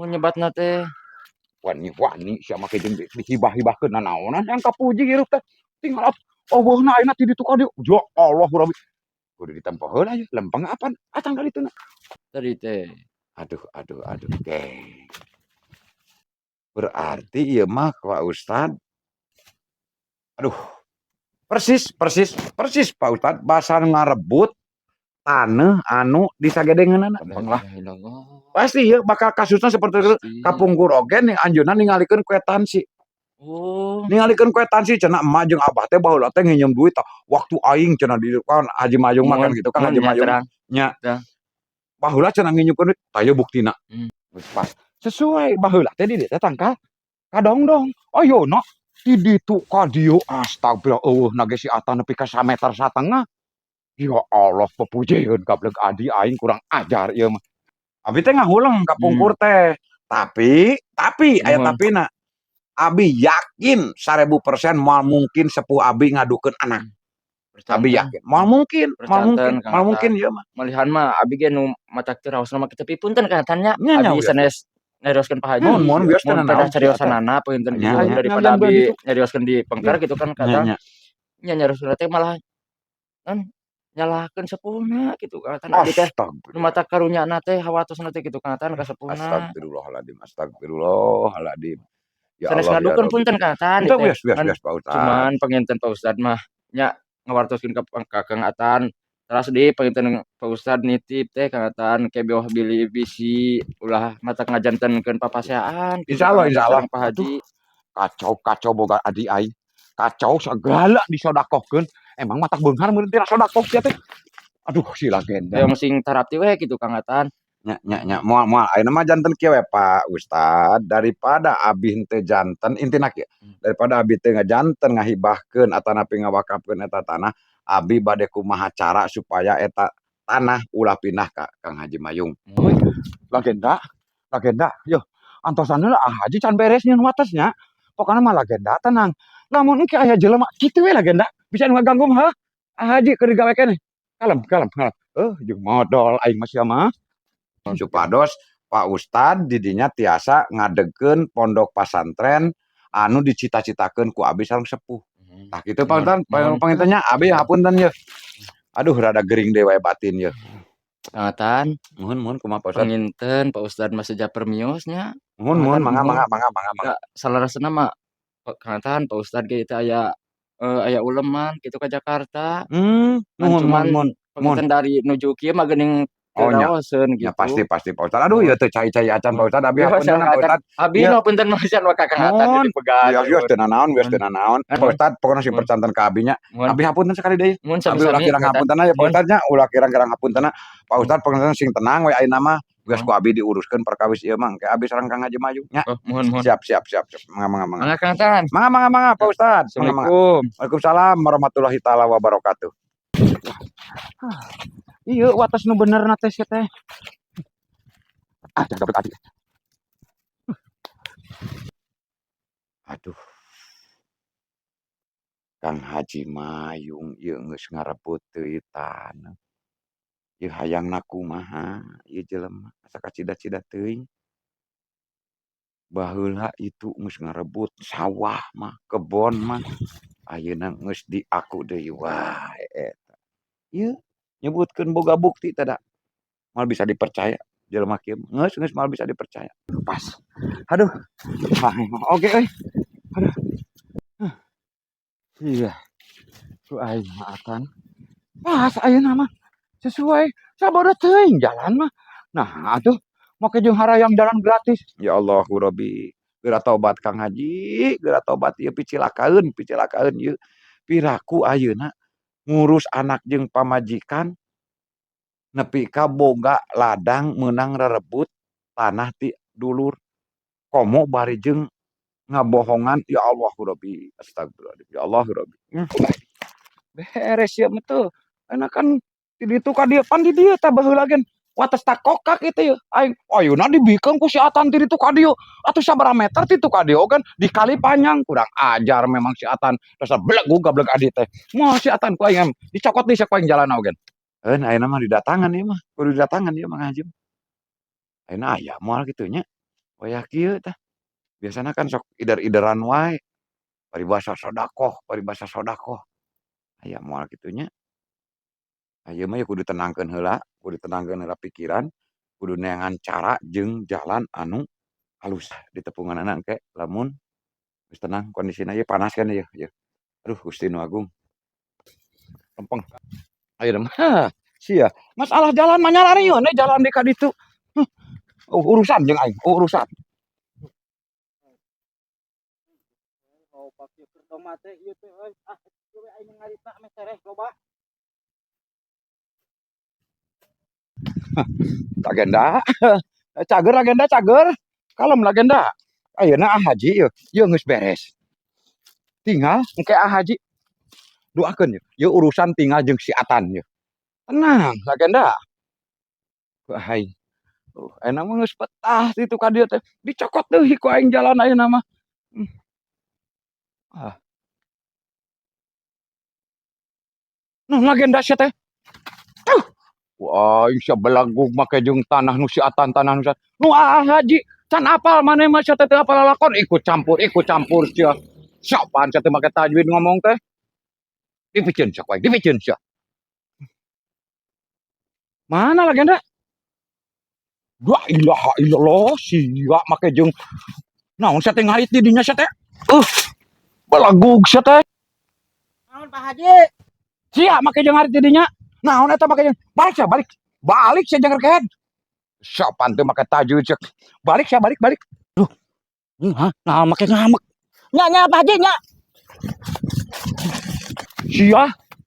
Oh, nyebatna teh. Wani-wani sia make jeung dihibah-hibahkeun nanaonan yang kapuji hirup teh. Tinggal euweuhna ayeuna ti ditu ka dieu. Ya Allah Rabbi. Kudu ditempo heula ye, lempeng apan acang ka dituna. Tadi teh. Aduh aduh aduh, geng. Berarti ieu mah Pak Ustad, aduh, persis persis persis Pak Ustad, basa ngarebut taneuh anu disagedengeunana. La Lempeng lah. ilaha illallah. Pasti ieu bakal kasusna seperti itu. Pasti. Kapungkur oge nih anjeunna ningalikeun kwetansi. Oh. Ningalikeun kwetansi cenah emak jeung abah teh baheula teh nginjem duit tah waktu aing cenah di kan Haji Mayung mah kan Mun gitu kan mun Haji nya Mayung terang. Nya. Terang. Baheula cenah nginjemkeun duit, tah ieu buktina. Geus pas. Sesuai baheula teh di dieu teh tangkal kadongdong. Ayeuna ti ditu ka dieu, astagfirullah, euweuhna ge si Atan nepi ka sameter satengah. Ya Allah, pepujieun gablek adi aing, kurang ajar ieu mah. Abi teh ngahuleng kapungkur teh. Tapi aya Muhun. Tapina. Abi yakin 1000% moal mungkin sepuh abi ngadukeun anak. Abi Percanten. Yakin moal mungkin, moal mungkin, Percanten, Kang moal Atan. Mungkin ieu mah. Malihan mah abi ge nu matak teu raosna mah kitu, punten Kang Atan nya. Nya nya Abi wios. Sanes nyarioskeun Pak Haji. Mun mun wios teh Mun nanaon pedah si Atan. cariosanana punten Nya gitu nya daripada nya abi gitu. Nyarioskeun di pengker gitu kan Nya kadang. Nya. Nya nyarioskeun teh malah kan nyalahkeun sepuhna gitu, Kang Atan. Abi teh nu Astagfirullah. Matak karunyana teh hawatosna teh gitu, Kang Atan, ka sepuhna. Astagfirullahaladzim, astagfirullahaladzim. Ya Sanes Allah ya ngadukeun, Rabbi. Punten Kang Atan Enteu ieu teh. wios wios Ngan wios, Pak Ustad. Cuman panginten Pak Ustad mah nya ngawartoskeun ka Kang Atan. Teras deui panginten Pak Ustad nitip teh Kang Atan ke beuh bilih bisi ulah matak ngajantenkeun papaseaan kitu, Insyaallah Kang Atan insyaallah. sareng Pak Aduh, Haji. Kacau kacau boga adi aing. Kacau sagala disodakohkeun. Emang matak beunghar meureun tina sodakoh sia teh. Aduh, si legenda. Hoyong sing tarapti we kitu, Kang Atan. Nya nya nya, moal moal ayeuna mah janten kieu we, Pak Ustad, daripada abi henteu janten intina kieu, daripada abi teu ngajanten ngahibahkeun atanapi ngawakafkeun eta tanah, abi bade kumaha cara supaya eta tanah ulah pindah ka Kang Haji Mayung. Legenda, legenda, yo antosan heula ah Haji can beres nyeun watesnya. Pokona mah legenda tenang. Lamun engke aya jelema kitu we legenda, bisa nu ngaganggu mah heuh. Ah Haji keur digawe keneh. Kalem kalem kalem. Jeung modol aing mah sia mah. Supados Pak Ustad didinya tiasa ngadegkeun pondok pasantren anu dicita-citakeun ku abi sareng sepuh. Tah kitu, Pak Ustad, panginten nya abi hapunten ye. Aduh, rada gering deui wae batin ye. Kang Atan. Muhun muhun, kumaha, Pak Ustad? Panginten Pak Ustad mah seja permios nya. Muhun Kang muhun, Atan mangga muhun. Mangga mangga mangga mangga. Da saleresna mah Kang Atan, Pak Ustad ge teh aya aya uleman kitu ka Jakarta. Ngan Muhun cuman muhun muhun. Panginten dari nuju kieu mah geuning teu Oh nya. raoseun Nya gitu. Pasti pasti, Pak Ustad. Aduh, ieu teh cai-cai acan, Pak Ustad, abi Wios hapunten Kang Pak Atan. Ustad. Abi Ieu nu punten mah sian ka Kang Atan Muhun. jadi pegat. Wios wios teu nanaon, wios teu nanaon. Pak Ustad pokona sing percanten ka abi nya. Muhun. Abi hapunten sakali deui. Muhun Abi ulah sami-sami, kirang Kang Atan. ngapunten ya, Pak Muhun. Ustad nya, ulah kirang-kirang ngapuntenna. Pak Ustad pokona sing tenang we ayeuna mah. Geus ku abi diuruskeun perkawis ieu mah, engke abi sareng Kang Haji Mayung nya. Oh, muhun muhun. Siap siap siap siap. Mangga mangga mangga. Mangga, Kang Atan. Mangga mangga mangga, Pak Ustad. Mangga mangga. Assalamualaikum. Waalaikumsalam warahmatullahi taala wabarakatuh. Iya, wates nu bener na teh sia teh. Ah, jangan dapet adi. Aduh. Kang Haji Mayung ieu geus ngarebut deui taneuh. Ieu hayangna kumaha ieu jelema asa kacida-cida teuing. Baheula itu geus ngarebut sawah mah, kebon mah, ayeuna geus diaku deui wae eta. Ieu nyebutkeun boga bukti teh da. Moal bisa dipercaya jelema kieu mah, geus geus moal bisa dipercaya. Pas. Aduh, oge euy. Aduh. Huh. Iya. Ku aing mah atan. Pas ayeuna mah sesuai sabodo teuing jalan mah. Nah atuh make jeung harayang jalan gratis. Ya Allahu Rabbi, geura tobat Kang Haji, geura tobat ieu picilakaeun, picilakaeun ieu. Piraku ayeuna ngurus anak jeung pamajikan nepi ka boga ladang meunang rerebut tanah ti dulur. Komo bari jeung ngabohongan, ya Allahu Rabbi, astagfirullahaladzim, ya Allahu Rabbi. Beres ieu mah tuh. Enakan ti ditu ka dieu pan di dieu tah baheula gen wates takokak kitu ye. Aing ayeuna dibikeun ku si Atan ti ditu ka dieu. Atuh sabaraha meter ti ditu ka dieu kan dikali panjang, kurang ajar memang si Atan. Dasar belegug gablek adi teh. Moal si Atan ku aing dicokot deui ku aing jalanna oge. Eun ayeuna mah didatangan ieu mah, kudu didatangan ieu mah Kang Haji. Ayeuna aya moal kitu nya. Wayah kieu tah. Biasana kan sok ider-ideran wae. Paribasa sodakoh, paribasa sodakoh. Aya moal kitu nya. Ieu mah kudu tenangkeun heula pikiran, kudu neangan cara jeung jalan anu halus ditepunganana engke lamun geus tenang kondisina ieu panas kan ieu ieu. Aduh Gusti nu agung. Lempeng. Ayeuna mah sia masalah jalan mah nyararieun we jalan di ka ditu. Huh. Urusan jeung aing, urusan. Loba kieu keur domba teh ieu teh euy. Ah, ieu we aing ngaritna meh tereh loba. Agenda. Cager agenda cager. Kalem agenda. Ayeuna Ah Haji ieu, ieu geus beres. Tinggal engke Ah Haji doakeun ieu. Ieu urusan tinggal jeung si Atan ieu. Tenang agenda. Ku aing. Ayeuna mah geus betah ditu ka dieu teh. Dicokot deui ku aing jalan ayeuna mah. Ah. Nah legenda sia teh. Tuh. Wah, aing sia belagug make jeung tanah nu si Atan tanah nu si Atan. Nu Ah Haji can apal maneh mah sia teh teu apal lalakon ikut campur sia. Sopan sia teh make tajwid ngomong teh. Dipiceun sia ku aing, dipiceun sia. Mana legenda? La ilaha illallah sia make jeung naon sia teh ngarit di dinya sia teh. Belagug sia teh. Naon Pak Haji? Sia make jeung ngarit di dinya. Naon eta make jeung balik sia balik. Balik sia jeung kehed. Sopan teu make tajwid sia. Balik sia balik balik. Duh. Hah, nah make ngamek. Nya nya Pak Haji nya. Sia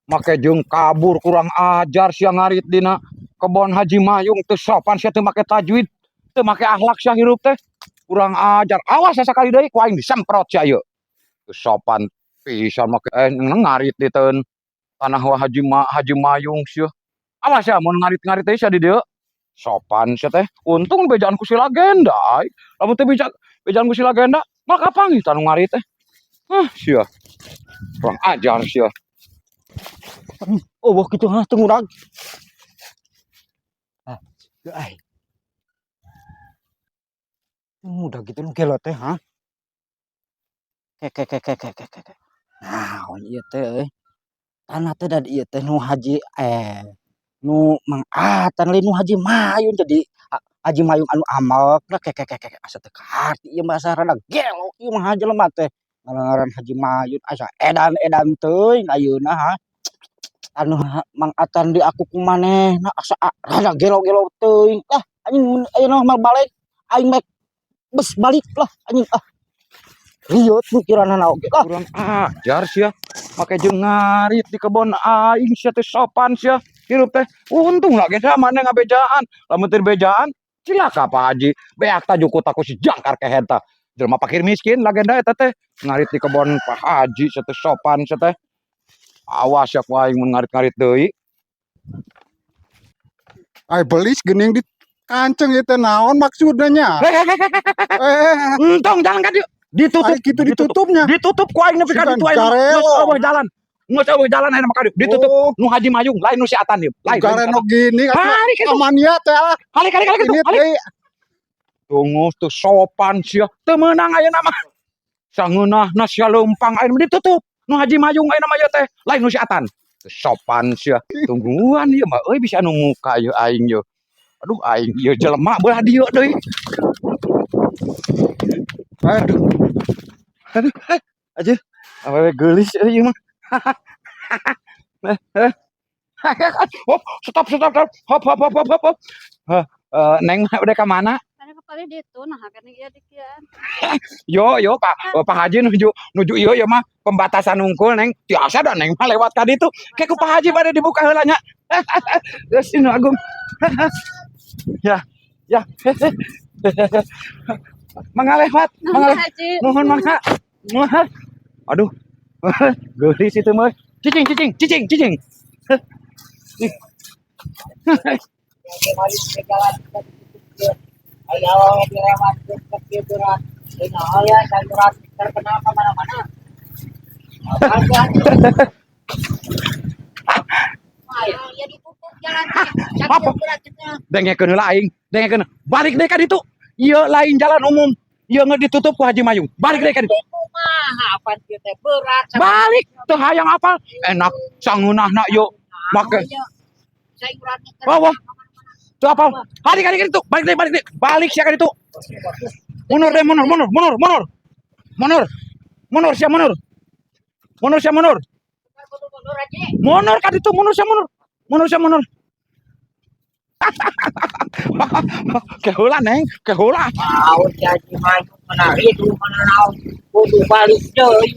make jeung kabur kurang ajar sia ngarit dina kebon Haji Mayung teu sopan sia teu make tajwid, teu make akhlak sia hirup teh. Kurang ajar. Awas sia sakali deui ku aing disemprot sia ieu. Teu sopan pisan make ngarit di teun tanah wa Haji Mayung sia. Awas sia mun ngarit-ngarit teh sia di dieu. Sopan sia teh. Untung bejaan ku si legenda ai. Lamun teu bejaan ku si legenda, mah kapanggih tah nu ngarit teh. Hah sia. Kurang ajar sia. Oh, wah kitu hah teu ngurang. Ah, ai. Mudah gitu nu gelo teh ha. Ke ke ke ke ke ke ke. Nah, ieu teh euy. Tanah teh da ieu teh nu Haji nu Mang Atan lain nu Haji Mayung jadi Haji Mayung anu amek lah ke ke ke ke asa teu kaharti ieu mah asa rada gelo ieu mah jelema teh. Ngaran Haji Mayun asa edan-edan teuing ayeuna ha. Anu Mang Atan di aku ku manehna asa rada gelo-gelo teuing. Lah anjing ayeuna mah balik aing mek bes balik lah anjing ah. Riot pikiranna oge lah. Kurang ajar sia. Make jeung ngarit di kebon aing sia teh sopan sia. Hirup teh untung lah geus maneh ngabejaan. Lamun teu bejaan cilaka Pak Haji. Beak ta jukut aku si jangkar kehed tah. Jelema fakir miskin legenda eta teh ngarit di kebon Pak Haji sia teh sopan sia teh. Awas ya ku aing mun ngarit-ngarit deui. Ai belis geuning di kanceng ieu teh naon maksudna nya? Entong jalan ka dieu. Ditutup. Ai kitu ditutupnya. Ditutup ku aing nepi ka ditu aing. Garelo. Geus eueuh jalan. Geus eueuh jalan ayeuna mah ka dieu. Ditutup Oh. nu Haji Mayung lain nu si Atan ieu. Lain. Gareno gini atuh. Halik itu. Amania teh lah. Halik halik halik itu. Ini Halik. teh. Tunggu tuh sopan sia. Teu meunang ayeuna mah. Sangeunahna sia leumpang ayeuna mah ditutup. Nu Haji Mayung ayeuna mah ieu teh. Lain nu si Atan. Teu sopan sia. Tungguan ieu mah euy bisa anu muka ieu aing ieu. Aduh aing ieu jelema beulah dieu deui. Aduh. Aduh, aja. Awewe geulis euy ieu mah. Hop, stop stop stop. Hop hop hop hop hop. Hop. Neng mah udah ka mana? Ada kepala ditu nah kan ieu dikian. Yo yo Pak, oh, Pak Haji nuju ieu ieu mah pembatasan unggul Neng. Tiasa da Neng mah lewat ka ditu. Ke ku Pak Haji bade dibuka heula nya. Geus nu agung. Ya, ya. Mangga lewat, mangga. Nuhun Haji. Nuhun mangga. Nuhun. Aduh. Geulis itu mah. Cicing cicing cicing cicing. Apa? Dengekeun heula aing, dengekeun. Balik deui ka ditu. Ieu lain jalan umum. Ieu geus ditutup ku Haji Mayung. Balik deui ka ditu. Kumaha apan kieu teh berat. Balik teu hayang apal. Enak sangeunahna ieu. Make Saya urang. Wah, wah. Tuh apal. Balik balik itu. Balik deui, balik deui. Balik sia ka ditu. Mundur deh, mundur, mundur, mundur, mundur. Mundur. Mundur sia, mundur. Mundur sia, mundur. Mundur aja. Mundur ka ditu, mundur sia, mundur. Mundur sia, mundur. Keheula, Neng, keheula. Naon si Haji Mayung mana itu mana naon kudu balik deui.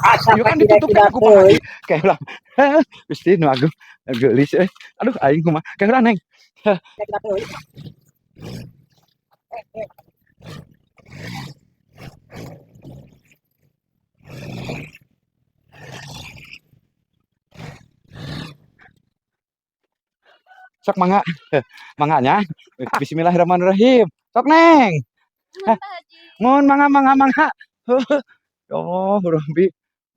Asa Ieu kan ditutup kan ku Pak Haji. Keheula. Gusti nu agung geulis euy. Aduh, aing kumaha. Keheula, Neng. Deui. Sok mangga. Mangga nya. Bismillahirrahmanirrahim. Sok, Neng. Nuhun, Pak Haji. Mun mangga, mangga, mangga. Ya Allah, Rabbi.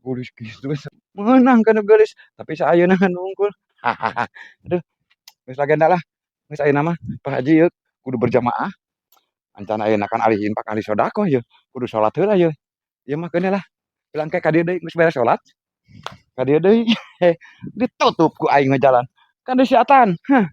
Geulis kitu meunang kana geulis, tapi saeuna ngan wungkul. Aduh, geus legenda lah. Geus ayeuna mah Pak Haji ieu kudu berjamaah. Ancan ayeuna kan ahli infak, ahli sedekah ieu. Kudu salat heula ieu. Ieu mah keun lah. Bilang ke ka dieu deui geus beres salat. Ka dieu deui ditutup ku aing mah jalan. Kan disiatan. Hah.